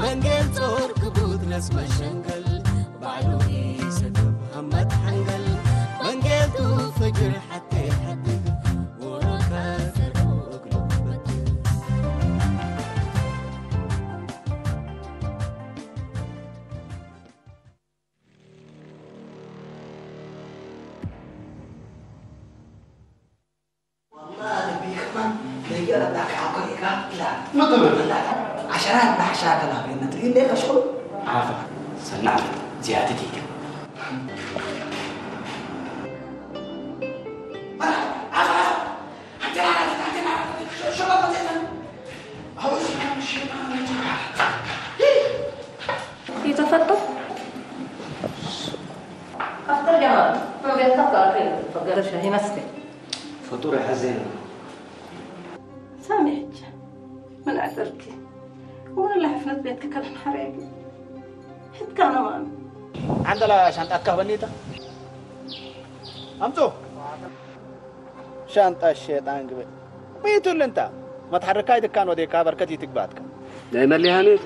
መንጌል ጾር ክቡት ነስ መሸንከል ባዕሉ ይሰከብ ሃመት ሓንገል መንጌል ቱ ፍጅር ሓቴ ሓድግ ወሮካ ሰርዶ እግሉ በትል والله ربي كمان ليا ربك عقل إيقاع لا ما تبغى لا عشرات بحشرات الله بينا تريد ليك أشغل عافا سنعرف زيادتي ይተፈጥሮ ኣፍጥር ጀማል መገድካ ተኣርፊ ፈገር ሻሂ መስከ ፈጡር ሓዘይ ሰሚዕች ምን ኣሰርኪ ወላ ሕፍነት ቤትክ ከደን ሓረግ ሕትካ ነማን عندنا شنطتك بنيتها أمتو شنطة الشيطان قبل ميتوا اللي انت ما تحركها دكان وديكها بركتي تقباتك ናይ መሊሃኒት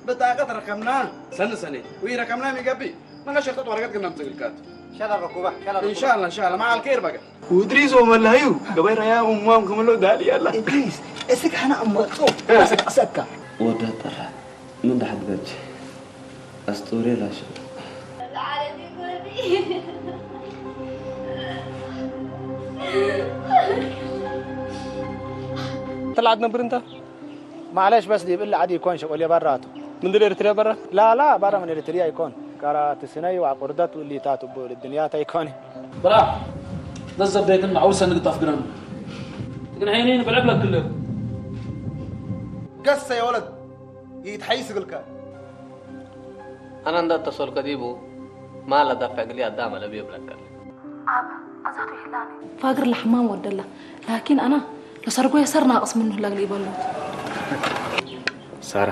ብጣቀት ረከምና ሰንሰኔ ወይ ረከምና የሚገቢ መኸሸርጠት ወረቀት ግን ነምጽግልካት ሻላ ረኩባ ሻላ ረኩባ ኢንሻአላህ ኢንሻአላህ مع الخير በቃ ودريس وملايو ገበይ ረያ እሟም ክምሎ ዳሊ ያላ إدريس እስክ ሓና እመጾ ሰቃ ወደ ጥራ ምን ዳሕት በጅ ኣስጡሪ ላሽ ጥልዓት ነብር እንተ معلش بس دي بالله عادي يكون شغل يا براتو من دل إريتريا برا؟ لا لا برا من إريتريا يكون كرا تسني وعقردات واللي تاتو بول الدنيا تيكون برا نزل بيكن معوسة نقطة في جرام لكن عينين بالعب لك كله قصة يا ولد يتحيس قلك ኣነ እንዳተሰልከ ዲቡ ማላ ዳፋ ግሊ ኣዳመ ለብዮ ብለከል ኣብ ኣዛቱ ይላኒ ፋግር ለሐማም ወደላ ላኪን ኣና ለሰርጎ የሰር ናቅስ ምኑ ለግሊ ይበሉ ሳራ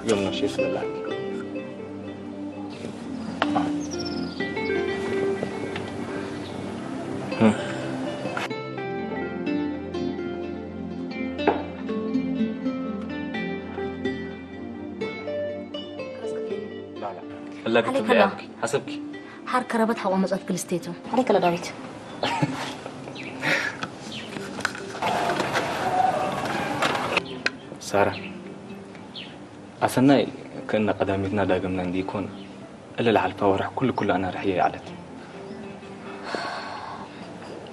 يوم نشيس بالله لا لا هلا قلت عليك لي الله. أبكي حسبكي حار كربت حوا مزات كلستيتو عليك الله داويت ሳራ ኣሰናይ ከእነ ቀዳሚትና ዳግምና እንዲኮን እለ ለሓልፋ ወርሕ ኩሉ ኩሉ ኣና ርሕየ ይዓለት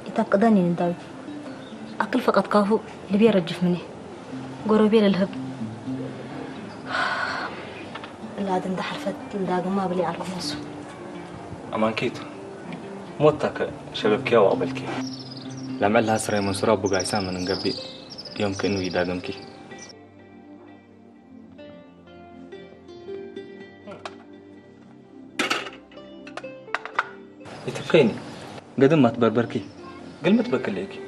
ይታቅደን ይንዳዊ ኣክል ፈቀድካሁ ልብየ ረጅፍ ምኒ ጎረቤ ለልህብ ላድ እንዳሓልፈት እንዳግማ ብሊ ኣልኩ መሱ ኣማንኪት ሞታከ ሸበብኪያ ዋቅበልኪ ለምዕላ ስራይ መንሱራ ቡጋይሳ ምን እንገቢ ዮም ክእንዊ ዳግምኪ يتكيني قدم ما تبربركي قلمت بكليكي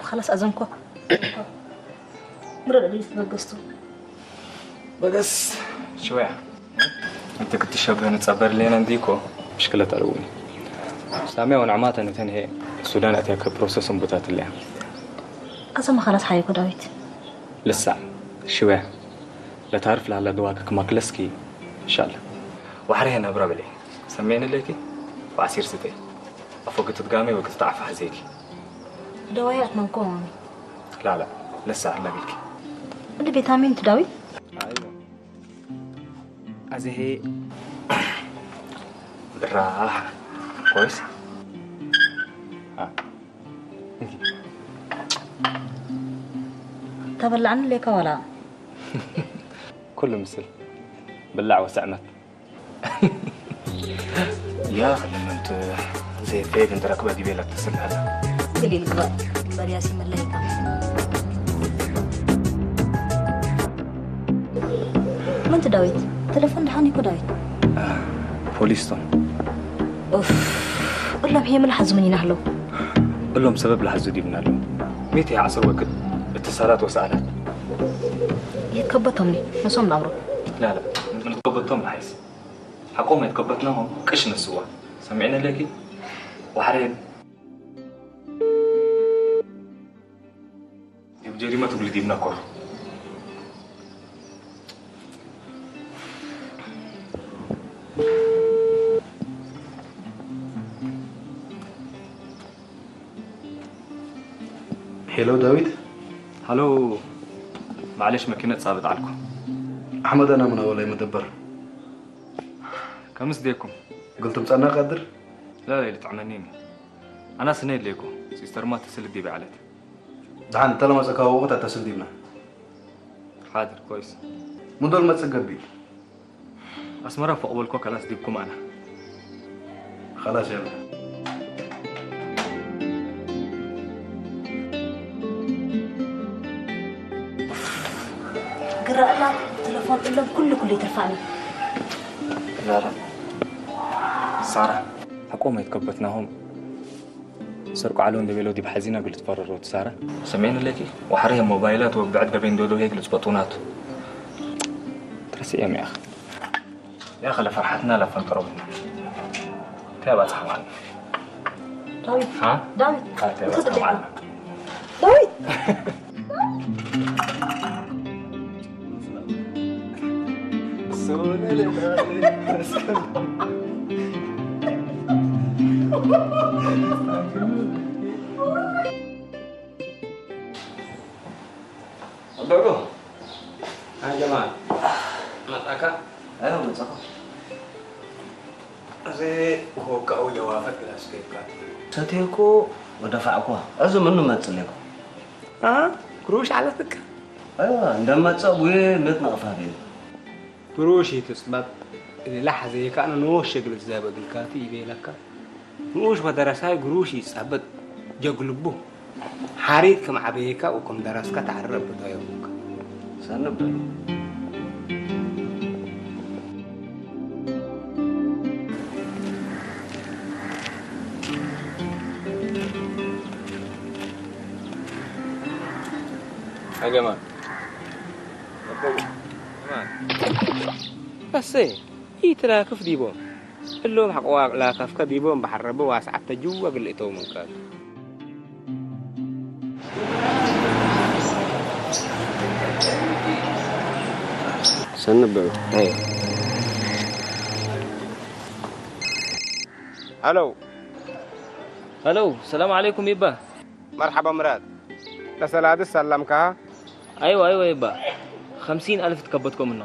خلاص أزنكو مرة لدي تبقستو بقس شوية أنت كنت شبه نتصبر لنا نديكو مشكلة تلوني سامية ونعماتها نتنهي السودان أتيك بروسس بوتات اللي أزم خلاص حيكو داويت لسه شوية لا تعرف لها الأدواء كما كلسكي إن شاء الله وحريها نبرة بلي سمينا ليكي وعسير ستي أفوق تتقامي وقت تعرف حزيكي دوايات من كون لا لا لسه أهلا بيكي بدي فيتامين تداوي أيوة أزهي بالراحة كويس ها تبلعني ليك ولا كل مثل بلع وسعمت يا لما انت زي فيك انت راكبه دي بيلك تسلم هذا قليل قبل በርያሲ መለይካ። ምንቲ ዳዊት? ቴሌፎን ደሓን ይኮ ዳዊት? ፖሊስ ቶም። ኡፍ፣ እሎም ሄም ልሓዙ ምን ኢና ኣለዉ? እሎም ሰበብ ልሓዙ ዲብና ኣለዉ። ሚት ይዓስር ወክል እትሳላት ወሰኣላት። የትከበቶም ኒ? ነሶም ናብሮ። ላላ፣ ንትከበቶም ንሓይስ። ሓቆም የትከበትናሆም ቅሽ ንስዋ። ሰሚዕኒ ኣለኪ? ዋሕረ ዲብ ጀሪመ ትብሉ ዲብና ኮር። ሄሎ ዳዊት። ሃሎ። ማዕለሽ መኪና ጻብጥ ዓልኩ። ኣሕመድ ኣና ምናወላይ መደበር። ከምስ ዴኩም? ግልቱም ጻና ቃድር? ላ ላ ይልጥዕመኒ። ኣና ስነ የድልየኩ። ሲስተር ማ ተስልዲ በዓለት። ደሓን፣ እንተ ለመጸካ ወቕት ኣተስል ዲብና። ሓድር፣ ኮይስ። ሙዶል መጽእ ገቢል። ኣስመራ ፎቕ በልኮ ከላስ ዲብኩም ኣና። ኸላስ የለ። ግረአላ፣ ቴሌፎን እሎም ኩሉ ኩሉ ይትርፋኒ። ዛራ፣ ሳራ፣ ሓቆም ኣይትከበትናሆም። ሰርቁ ዓለው እንደ ቤሎ ዲብ ሓዚና ግልጽ ፈረሮት ሳራ። ሰሜን ለኪ ወሐረ ሞባይላት ወብዕድ ገበኝ ዶዶ ሄግ ልጽበጡናቱ። ትረስእዮም ያኽ። ያ ኸለ ፈርሓትና ለፈንጠሮብና። እንታይ ባጽሕ ማለት? ዳዊት፣ ሃ? ዳዊት፣ እንታይ ባጽሕ ማለት? ዳዊት! ኣበጎ። ኣይ ጀማል። መጣካ? ኣይ መጣካ። እዚ ኮካኡ ጀዋፈት ግላስ ኬካ። ሰትየኮ ወደፋዕኳ። እዚ ምኑ መጽለኮ? አ? ግሩሽ ኣለትክ? ኣይዋ፣ እንደመጸ ቡየ ምጥ ነቕፋ ቤት። ግሩሽ ይትጽበብ። ሌላ ሓዘየ ከኣ ንኡሽ ግልጽ ዘበግልካቲ ይቤለካ። ንኡሽ ወደረሳይ ግሩሽ ይጸበጥ። ጀግልቡ። ሓሪት ከም ዓበየካ ወከም ደረስካ ተዓረብ ዶ የብሉካ። ሰንብ። ኣገማ። ኣሰይ፣ ይትላክፍ ዲቦም። እሎም ሓቆዋ ላካፍካ ዲቦም ብሓረበ ዋስዓት ተጅዋ ግልእተው መንካት። ሰንበው። ኣይ። ሃሎ። ሃሎ፣ ሰላም ዓለይኩም ይባ። መርሓባ ምራድ። ለሰላድስ ሰላምካ? ኣይዋ፣ ኣይዋ ይባ። ኸምሲን ኣልፍ ትከበትኩም ምኖ።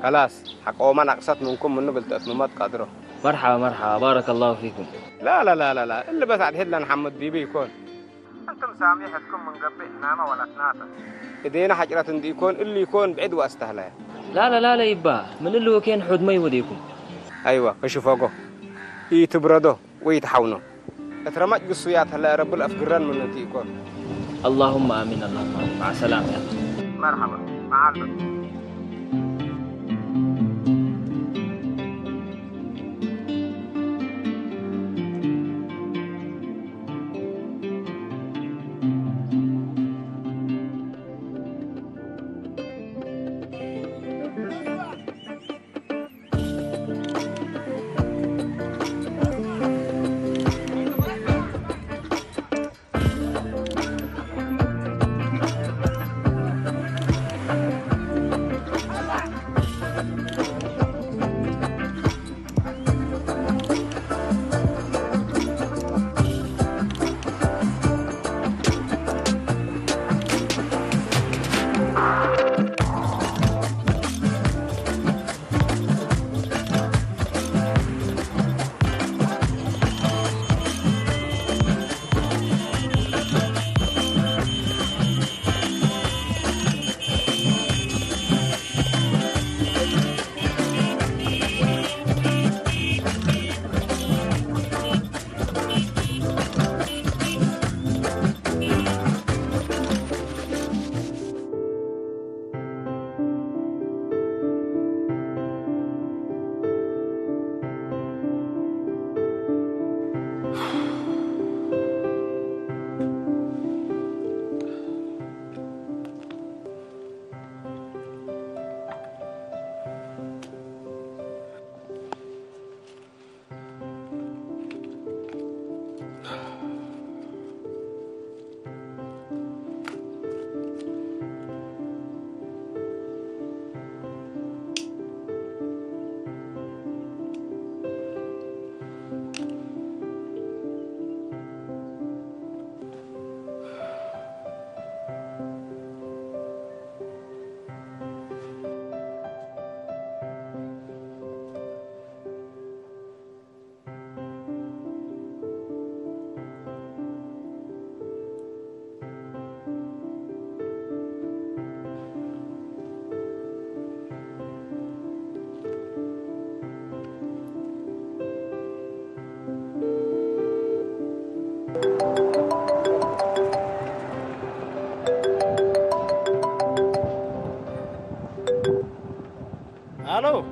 ከላስ፣ ሓቆማ ናቅሳት ምንኩም ምኑ ብልጠት ምማት ቃድሮ። መርሓባ፣ መርሓባ፣ ባረከላሁ ፊኩም። ላ፣ ላ፣ ላ፣ ላ፣ ላ፣ እሊ በስ ኣድሄድ ለንሓምድ ዲቢ ይኮን። እንቱም ሳሚ ሕድኩም ምን ገብእ ናመ ወላትናተ። እዴና ሓጭረት እንዲ ይኮን፣ እሊ ይኮን ብዕድ ወኣስተህላያ። ላ፣ ላ፣ ላ፣ ላ ይባ። ምን እሊ ወኬን ሑድመ ይወዴኩም። ኣይዋ፣ ከሽፎጎ። ኢትብረዶ። ወይትሓውኖ። እትረማጭ ግሱያት ህለ ረብል ኣፍግረን ምንንቲ ይኮን። اللهم آمين، اللهم آمين. مع السلامة. መርሓባ። መዓልቱ። الو.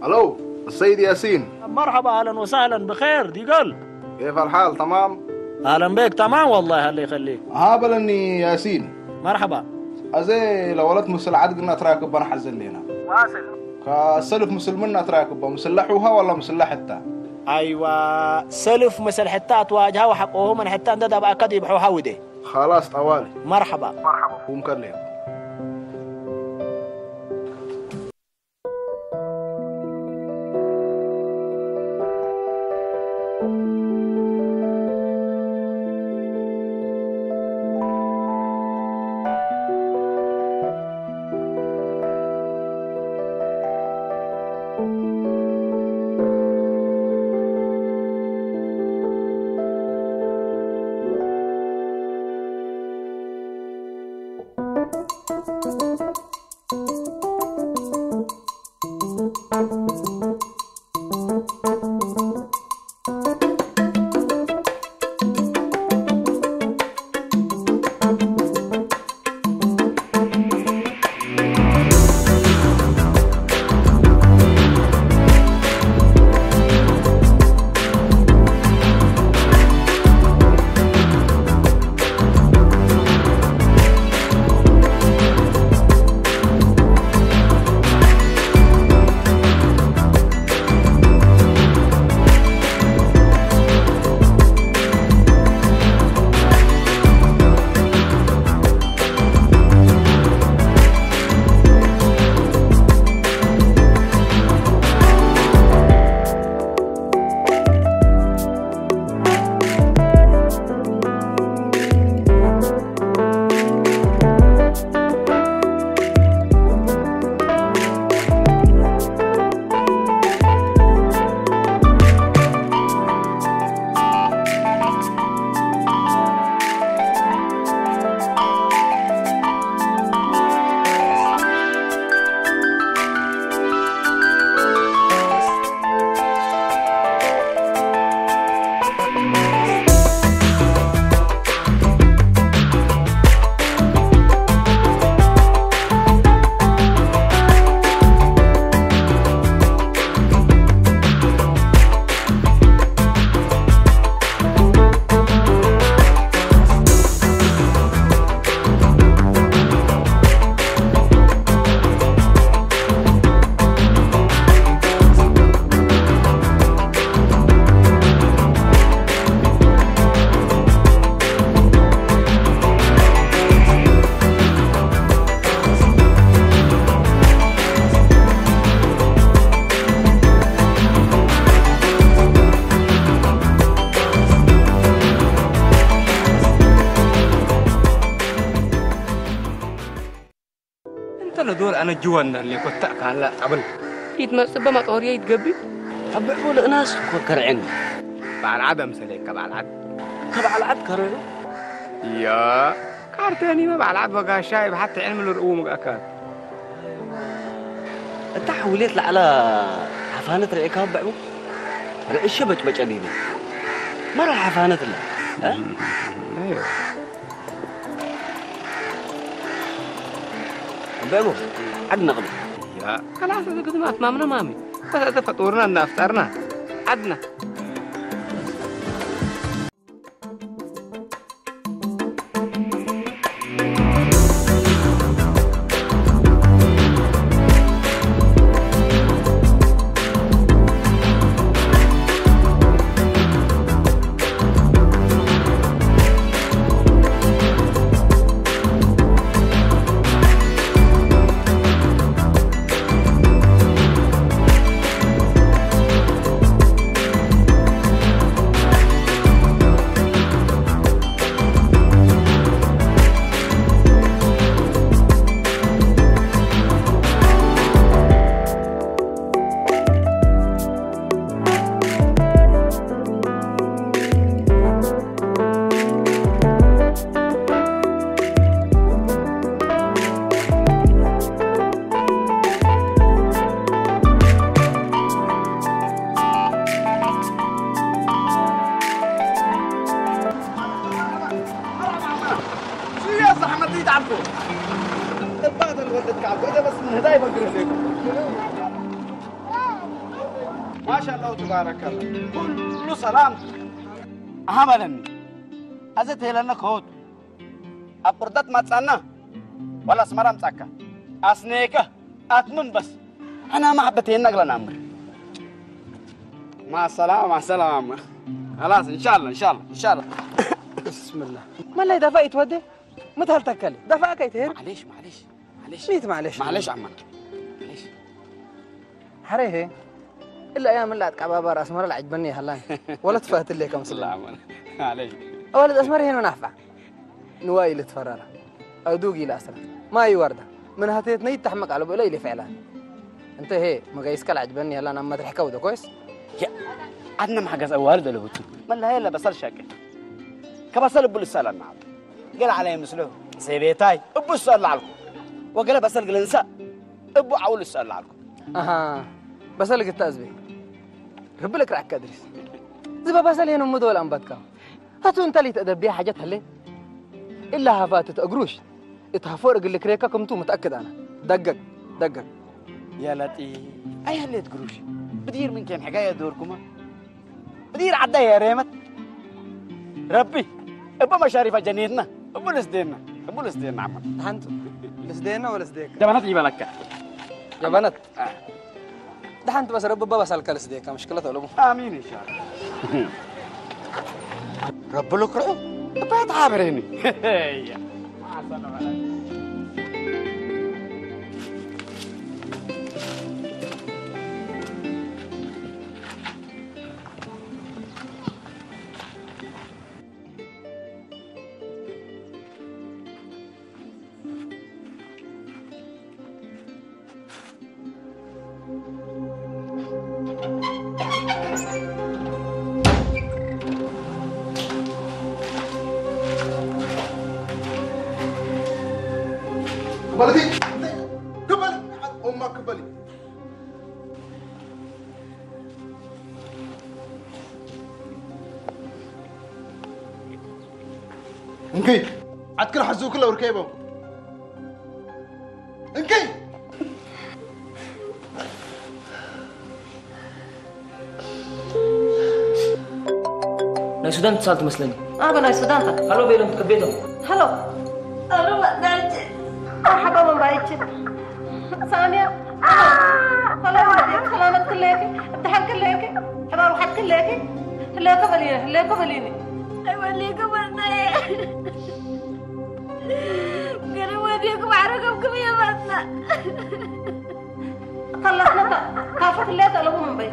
الو، السيد ياسين. مرحبا، اهلا وسهلا، بخير ديقل. كيف الحال؟ تمام؟ اهلا بك، تمام والله، الله يخليك. ها بلني ياسين. مرحبا. أزي لولت مسل عدقنا تراكب بنا حزلينا. واصل. كسلف مسلمنا تراكب مسلح وها ولا مسلح حتى. ايوه، سلف مسل حتى تواجهوا حقوهم من حتى انت دبا كدي بحو هودي. خلاص طوالي. مرحبا. مرحبا. قوم كلم. انت لدول انا جوا اللي كنت اكل عبل. يتمسبة مطورية يتقبل. أبعو لأناس كرعن. بعلعد أمثلك كبعلعد. كبعلعد كرعن. يا كارتاني ما بعلعد بقى شايب حتى علم الرؤوم أكاد. أنت حوليت لعلى حفانة رئيك أبعو. رئيش بج بج أديني. مرة حفانة الله. ها؟ أيوه. أبعو. عدنا قبل. يا خلاص، هذا قد ما أتمامنا مامي. بس هذا فطورنا الناس صارنا. عدنا. شو يا زحمة دي تعرفوا؟ البعض الولد تعرفوا، إذا بس من هداي بقرأ زيكم. ማሻ ኣላሁ ተባረከላ። ኩሉ ሰላም። ኣሃ በለኒ። ኣዘ ተይለና ከወቱ። ኣብ ቁርደት ማጻና። ዋላ ኣስመራ ምጻካ። ኣስኔከ። ኣትምን በስ። ኣና ማሕበት የናግለና ኣምር። ማሰላማ ማሰላማ። خلاص إن شاء الله إن شاء الله إن شاء الله. بسم الله. ما لا دفعت ودي؟ متى هل تكلي؟ دفعك يتهر؟ معليش معليش. معليش. ميت معليش. معليش عمان. معليش. حريه. إلا أيام اللي أتكعب أبار أسمر العجبني هلان. ولا تفات اللي كم لا سلام. عمان. معليش. أول الأسمر هنا نافع. نواي اللي تفرر. أدوق إلى أسرة. ما يوردة. من هاتيت نيت تحمق على بقول إلي فعلا. أنت هي مقايس كل عجبني هلان أما ترحكوا ده كويس؟ يا. عدنا محقز أول ده لبوتو. ما اللي هي إلا بصل شاكي. كبصل بول السالة معه. قال عليه مسلو. سيبيتاي. أبو السؤال لعلكم. وقال بصل قال إنسان. እቡ ዓውሉ ዝሰኣሉ ዓልኩ። ኣሃ፣ በሰል ግታ እዝቢ። ርብልክ ራዕካ እድሪስ። ዝባ በሰል የነ እሙ ደወል ኣንባትካ። هاتو أنت اللي تأدبي حاجات هلي. إلا هفات تأجروش. إتهفور أقول لك ريكا كمتو متأكد أنا. دقق، دقق. يا لطيف. أي هلي تقروش. بدير من كان حكاية دوركما. بدير عدا يا ريمت. ربي. أبا مشاريفة جنيتنا. أبو لسدينا. أبو لسدينا عمر. دحنتو. لسدينا ولا سديك؟ جبنات يبالك. جبنات. آه. دحنت بس رب بابا سالك لسديك، مشكلة ولا مو؟ آمين إن شاء الله. رب لك رأي. بيت عابريني. مع السلامة. كبلي، كبلي، أمك كبلي. እንኪ፣ ኣትክል ሓዙ ክለው ርከቦም። እንኪ! ናይ ሱዳን ትሳል ትመስለኒ። ኣበ ናይ ሱዳን ኸ? ሃሎ በሎም ትከቤቶም። ሃሎ። ኣበ መጣች። መርሓባ መምራይችን። ሳንያ። ሃሎ ወዲ፣ ሰላመት ክለኪ፣ እብድሓን ክለኪ፣ ሕባሩ ሓት ክለኪ። ህለከ በሊኒ፣ ህለከ በሊኒ። ኣይወሊከ ወልዳየ። ገለ ወዲኩም ዓረገብኩም እየ መጽና። ከላትና ካፈት ሌት ኣለቡ መንበይ።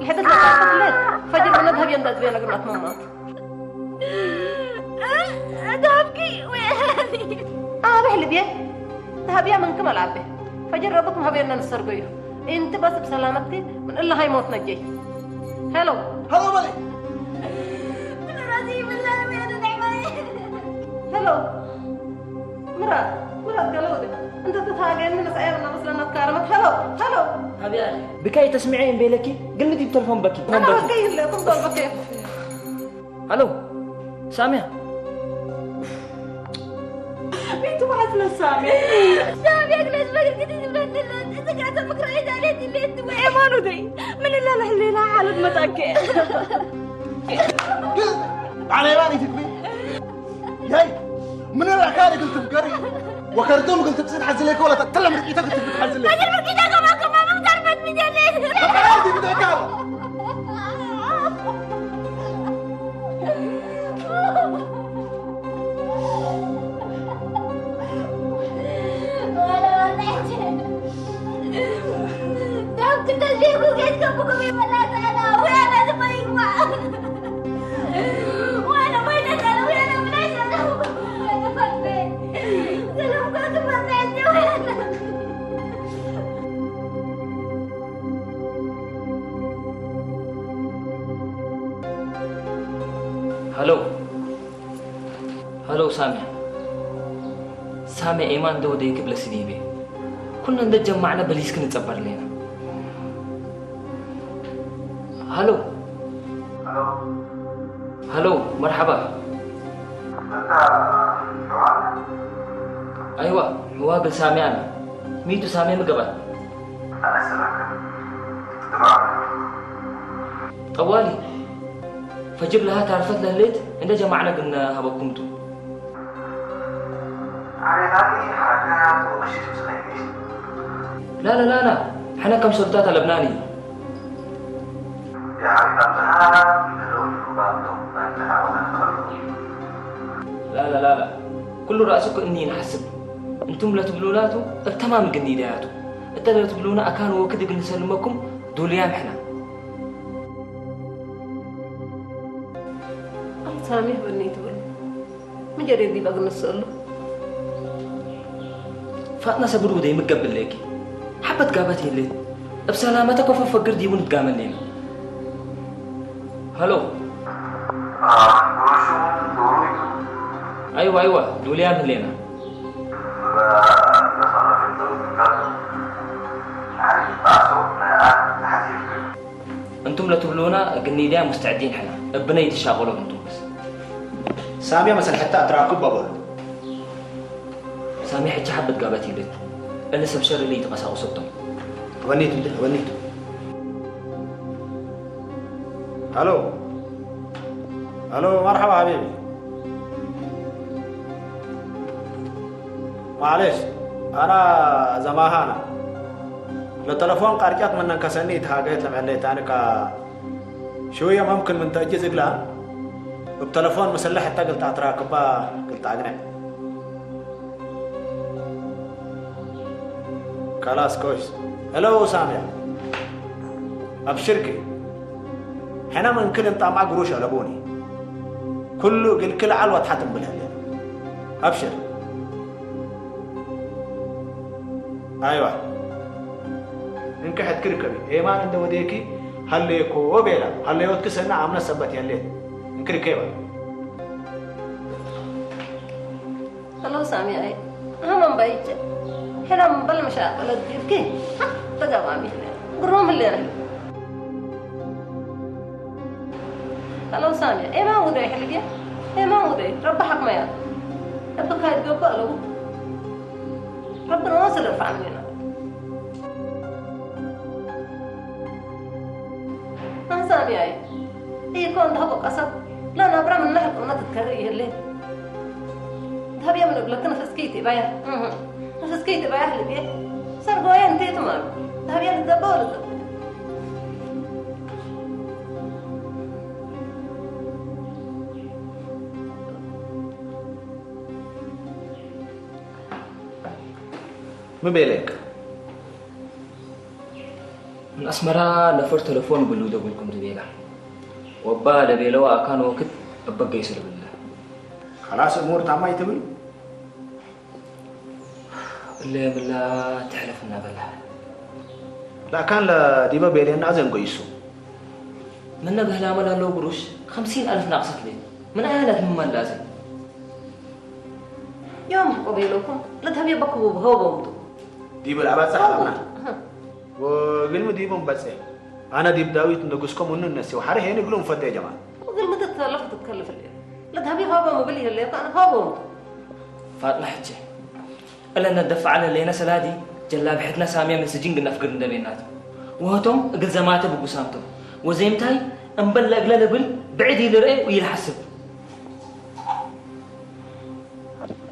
ልሕደት ለካፈት ሌት ፈጅር ምነት ሀብየ እንዳዝበየ ነግርናት መማት። ዳብኪ ወይ ኣበ ሕልብየ። ተሃብያ መንክም ኣልዓቤ። ፈጅር ረብኩም ሀብየና ንሰርጎ እዩ። እንቲ በስ ብሰላመትኪ ምን እላ ሃይሞት ነጀይ። ሄሎ። ሄሎ በሊ። ምን ራዚ ይብላል ወይ ኣነ ናይ ማይ። ሄሎ። ምራት፣ ምራት ገለ ወዲ። እንተ ተታገኒ ንስኣያ ብና መስለና ትካረመት። ሄሎ፣ ሄሎ። ኣብያ ብካይ ተስምዐ እምበለኪ ግን ንዲብ ተልፎን በኪ። ኣነ በኪ። በከይ ይለ፣ ኩም ቶል በከይ። ሃሎ ሳምያ። ቤቱ በሓት ነሳሚ። ሳምያ ግለጽ በግርግቲ ዝብለትለን እዝጋተ ምክራይ ዳሌት ይሌት ወይ። ሃይማኖተይ ምን ላለ ህሌላ ሓለት መጣከ። ባዕለይ ባኒ ትግቢ። ያይ ምን ራካ ለግል ትብገሪ። ወከርቶም ግል ትብስት ሓዝለይ ከወላ ተለም ርቂቶ ግል ትብስት ሓዝለይ። በግር በግር ከማ ከማ መምታር በት ሚደሌት። ተቀራርቲ ብደካር። ሃሎ ሃሎ ሳምያ ሳምያ ኤማን ደው ደይ ክብለ ስዲቤ ኩሉ እንደ ጀማዕና በሊስክ ንጸበር ሌና። ሃሎ ሃሎ መርሓባ። ኣይዋ ዋብል ሳምያ ኣነ ሚቱ ሳምያ ምገባል። ጠዋሊ ፈጅር ለሃ ታርፈት ለህሌት እንደ ጀማዕና ግን ሃበኩምቱ። ዓሌታኒ ሓረካት ወመሽሽ ምስለይሽ። ላላ ላላ፣ ሕነ ከም ሰብታት ኣለብናኒ። የሓቢብ ኣብዝሓ ይተለውልኩም ባብቶም ናይ ምልሓቕ ወተንኸሉ። ላላ ላላ፣ ኩሉ ራእሱ ክእኒ ንሓስብ። እንቱም ለትብሉናቱ እብ ተማም ግኒ ኢዳያቱ። እተ ለትብሉና ኣካን ወክድ እግል ንሰልመኩም ዱልያም ሕና። ኣንሳሚ በኒ ትብል ምጀደድ ይበግንስ እሉ። ፋጥና ሰብር ውደይ ምገብለኪ። ሓበት ጋበት የለ። እብ ሰላመተ ኮፈ ፈግር ዲቡን ትጋመን ሌና። ሃሎ። ኣይዋ ኣይዋ፣ ዱልያም ህሌና። እንቱም ለትብሉና ግኒድያ ሙስተዕዲን ሕና። እብነይ ትሻቆሎም እንቱም በስ። ሳሚያ መሰልሐታ ኣትራክብ በበሉ። ሳሚያ ሕጂ ሓበት ጋበት ይብለት። እለ ሰብ ሸር እለ ይትቀሳቀሰቶም። ወኒት እንደ ወኒት። ሃሎ። ሃሎ፣ መርሐባ ሓቢቢ። ማዕሌሽ፣ ኣና ዘማሃና። ለተለፎን ቃርጫት መነን ከሰኒ ይትሃገየት ለምዕለይታኒ ካ ሽውየ መምክን ምን ተእጅዝ እግላ እብ ተለፎን ምስለ ሕተ ግልጣ ትራክባ ግልጣ ኣግነ። ከላስ ኮይስ። ሄሎ ሳምያ። ኣብሽርኪ። ሕነ ምን ክል እንጣማ ግሩሽ ኣለቦኒ። ኩሉ እግልኪ ለዓል ወትሓት እምብል ህለ። ኣብሽር። ኣይዋ። እንክሕድኪ ርከቢ። ኤማን እንደ ወዴኪ ሃሌኮ ቤላ። ሃሌወትኪ ሰና ኣምነ ሰበት የሌት። እንክርከባ። ሄሎ ሳሚ ኣይ። ሃመን ባይጀ። ሕና ምበል መሻቀለት ዲርኪ። ተጋባሚ። ግሮም ህሌና። ሄሎ ሳሚ፣ ኤማን ውደይ ሕልግያ። ኤማን ውደይ፣ ረቢ ሓክመያ። እብካ ይትገባእ ኣለዉ። ረቢ ነዋ ስለርፋዕ ምኒና። ኣንሳሚ ኣይ። እኮ እንተሃቦ ቀሰብ፣ ላ ናብራ ምናሕ ቁመት ትከርኢ ይህሌ። ذهب يملك لكن فسكيتي بايع. فسكيتي بايع لك. صار قوي انت تمام. ذهب يلك دبا ولا دبا. ምን ቤለክ? ምን ኣስመራ ነፈር ተለፎን ብሉ ደጉልኩም ትቤላ። ወባ ለቤለዋ ኣካን ወክድ እበገይ ስልብላ። خلاص እሙር ታማይ ትብል? እለ ምላ ትሕለፍ እናበላ። ላካን ለዲበ ቤሌና ዘንጎይሱ። ምነ በህላመ ላለው ግሩሽ ኸምሲን ኣልፍ ናቅሰት ቤት። ምን ኣያለት ምመላዘ። ዮም ሕቆ ቤለኩም ለተብየ በክቡ ብኸቦምቱ። ዲብል ኣባጽሕ ኣለና። ወግልሚ ዲቦም በጽሕ። ኣነ ዲብ ዳዊት ንጉስኮም እኑ እነሲ ወሓረ ሄን እግሉም ፈደ ጀማ። ወግልሚ ትተለፍ ትትከልፍ ለ። ለተብየ ኸቦ ምብል ይህለ ከነ ኸቦምቱ። ፋጥና ሕቼ። እለ ነደፍዓለ ሌነ ሰላዲ ጀላብሕትና ሳምያ ምን ስጅን ግናፍ ግር እንደቤናት። ወህቶም እግል ዘማተ ብጉሳምቶም። ወዘይምታይ እምበል ለእግለ ልብል ብዕድ ይልርኤ ወይልሓስብ።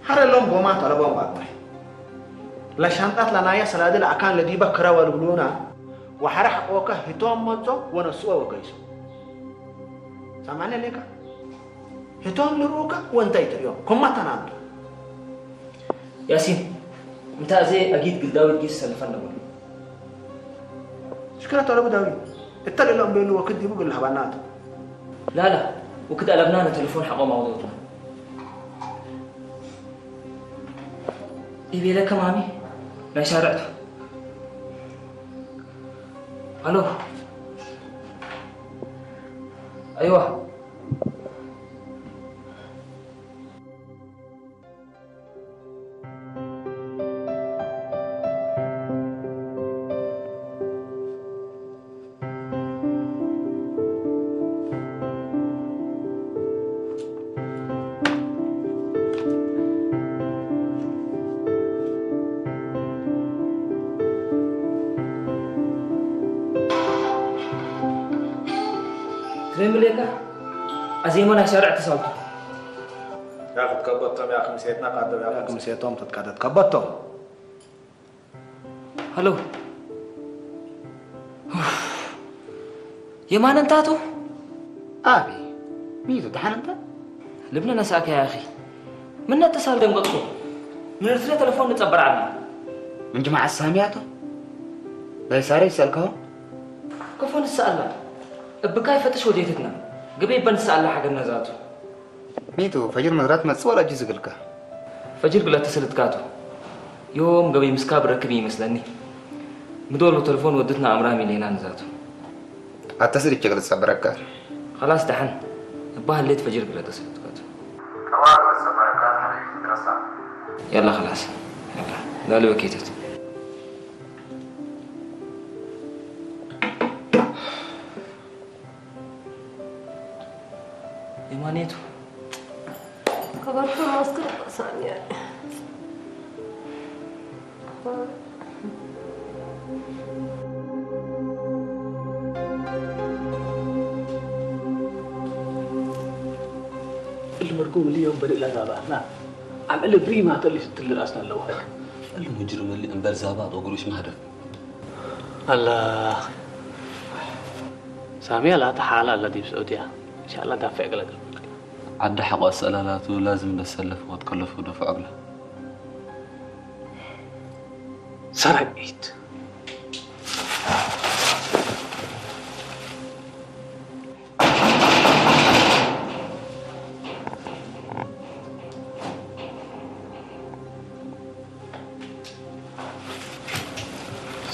ሐረ ሎም ጎማ ተለቦም ባባይ። ለሻንጣት ለናየ ሰላዲ ለአካን ለዲበ ክረ ወልብሉና ወሐረ ሐቆከ ህቶም መጾ ወነስኦ ወገይሶ። ሰማነ ሌካ? ህቶም ልርኡካ ወንታይ ትርእዮም? ኮማ ተናንቱ። ያሲን፣ እንታ እዜ ኣጊድ ግልዳዊት ጊስ ሰልፈን ነበር። ሽክረ ተለቡ ዳዊት፣ እተ ልእሎም ቤሉ ወክድ ዲቡ ግል ሀባናት። ላላ፣ ወክድ ኣለብና ነተለፎን ሐቆም ኣውዶትና። ኢቤለ ከማሚ፣ ናይ ሻርዕቱ። ኣሎ። ኣይዋ። ምብለካ ኣዜማ ናይ ሻርዕ ተሳልጡ። ያ ክትከበቶም ያ ክምሴትና ካደው ያ ክምሴቶም ተትካደት ከበቶም። ሃሎ። የማነ እንታቱ? ኣቢ፣ ሚቱ ደሓን እንታ? ልብነ ነሳእካ ያኺ። ምን ነጥሳል ደንገጥኩ። ምን እርትለ ተለፎን ንጸበር ኣላ። ምን ጅማዓ ሳሚያቶ? በሳሪ ሰልከው? ከፎን ሰኣላ። እብካይ ፈትሽ ወዴትትና። ግበይ በን ሰኣላ ሓገር ነዛቱ። ሚቱ፣ ፈጅር መዝራት መጽእ ወላ እጅ ዝግልካ? ፈጅር ግለ ተስልትካቱ። ዮም ገበይ ምስካ ብረክብ ይመስለኒ። ምዶሉ ተለፎን ወድትና ኣምራ ሚሌና ንዛቱ። ኣተስል ይቸግር ጸበረካ። خلاص ደሓን። እባ ህሌት ፈጅር ግለ ተስልትካቱ። ቀዋ ግለ ጸበረካ ሓቢቢ ትረሳ። ያላ خلاص። ያላ። ላሉ ወኬተት። የማኔቱ። ከበርቱ ማስክር ሳሚያ። እልምርጉ ምልዮም በልእላ ዛባህና ኣብ ዕለ ብሪማ ተሊስ ትልራስና ኣለዋ። እሉ ምጅር መሊ እምበር ዛባ ጦግሩሽ ማህደር። ኣላ ሳሚያ ላታ ሓላ ኣላ ዲብ ስዑድያ። ኢንሻኣላ ዳፍዕ ገለገል። ዓዲ ሓቆ ኣሰላላቱ ላዝም በሰለፍ ወትከለፉ ደፍዖ ግላ። ሰራቂት።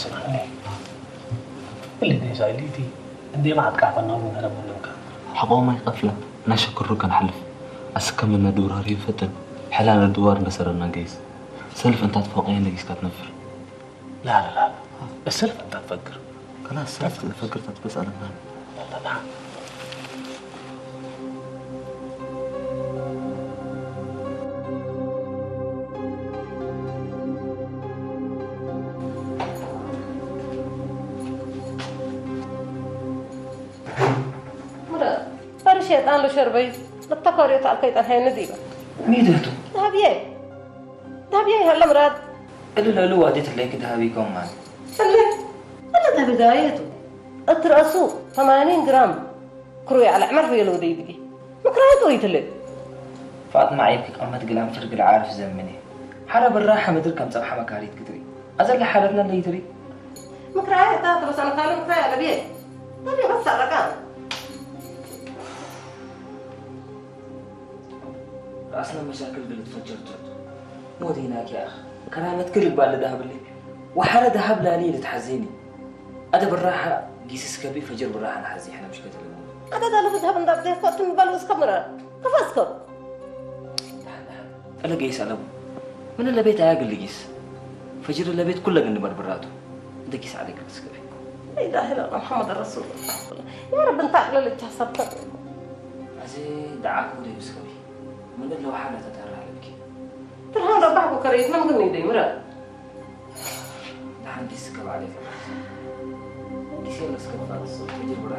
ስማዕኒ። እሊ ደይ ሳይሊቲ እንዴ ማዕጥቃ ፈናው መገረብ ወለምካ። حقوق ما يقفله نشكر كان حلف أسكم من دورار يفتن حلال الدوار نسر النقيس سلف أنت تفوقين نقيس كاتنفر لا لا لا السلف أنت تفكر كلا السلف تفكر تتبس على النار لا لا لا ምረ፣ ፈርሽ የጣን ሉ ሸርበይ፣ ለተኮር የታል ከይጠን ሀይን ዲባ። ሚደቱ። ዳብየ። ዳብየ ይሀለ ምራድ። እሉ ለሉ ዋዴት ለይክ ዳሃቢ ኮማን። እለ፣ እለ ተብዳየቱ። እትረሱ ثمانين ግራም ክሩይ ኣለ ዕመር ፍየል ወደ ይድጊ። ምክራቱ ይትለ። ፋጥማ ዒብ ክቀመት ግላም ፍርግል ዓርፍ ዘምኔ። ሓረ ብራሓ ምድር ከም ጸብሓ መካሪት ክትሪ። ኣዘለ ሓለፍና ለይትሪ። ምክራይ እታ ተበሳነ ካለ ምክራይ ኣለብየ። ተብየ በሳ ረቃ። رأسنا مشاكل قلت فجرت ሞት ይናኪ ኣኽ ከራመት ክልባለ ዳህብሊ ወሓረ ዳህብ ላሊ ልትሓዜኒ ኣደ ብራሓ ጊስስ ከቢ ፈጅር ብራሓ ንሓዚ ሕነ ምሽከት ለሙ ኣደ ዳለ ፍትሃብ እንዳብደ ኮት ምባል እስከ ምረ ከፋስከ ጠለገይስ ኣለሙ ምን ለቤት ኣያግል ጊስ ፈጅር ለቤት ኩለ ግን ንበር ብራቱ እንደ ጊስ ዓለይክ እስከቢ لا إله إلا الله محمد رسول الله يا رب انت أقلل الجهة صبتك ኣዚ ደዓኩ ደይ እስከቢ ምን ለውሓ ለተጠራ ለብኪ ትርሃን ረባሕኩ ከረይት መምግን ይደይ ምረ ተሓዲስ ስከብ ዓሌት ጊሴ መስከብ ፋርስ ተጀምራ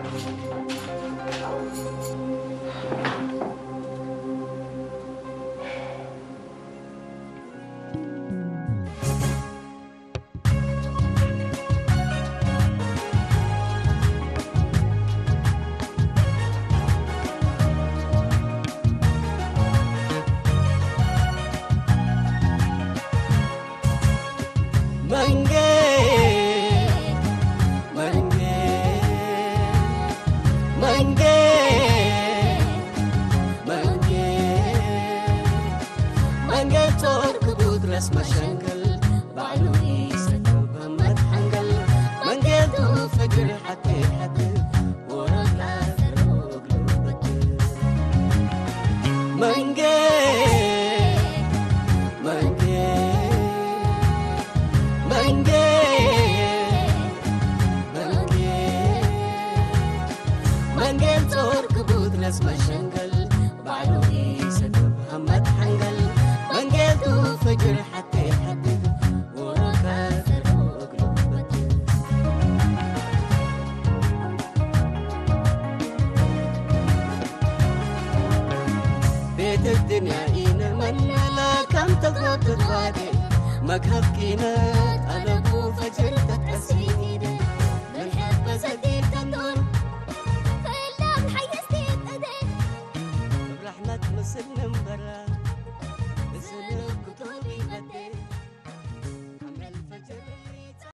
መንጌ መንጌ መንጌ መንጌ መንጌ ጾር ክቡት ረስ መሸንገል ባዕሉ ይሰከብ መት ሓንገል መንጌ ቱ ፈጅር ሓቴ ሓቴ መንጌ መንጌ መንጌ መንጌ ጾር ክቡት ለስመ ሸንገል ባዕሉ ይሰከብ ሃመት ሓንገል መንጌቱ ፈጅር ሓቴ ሓቴ ወሮካ ዘርኡ እግሉ በትር መግሃብ ቂመት ኣለኩ ፈጅር ተቀሲመ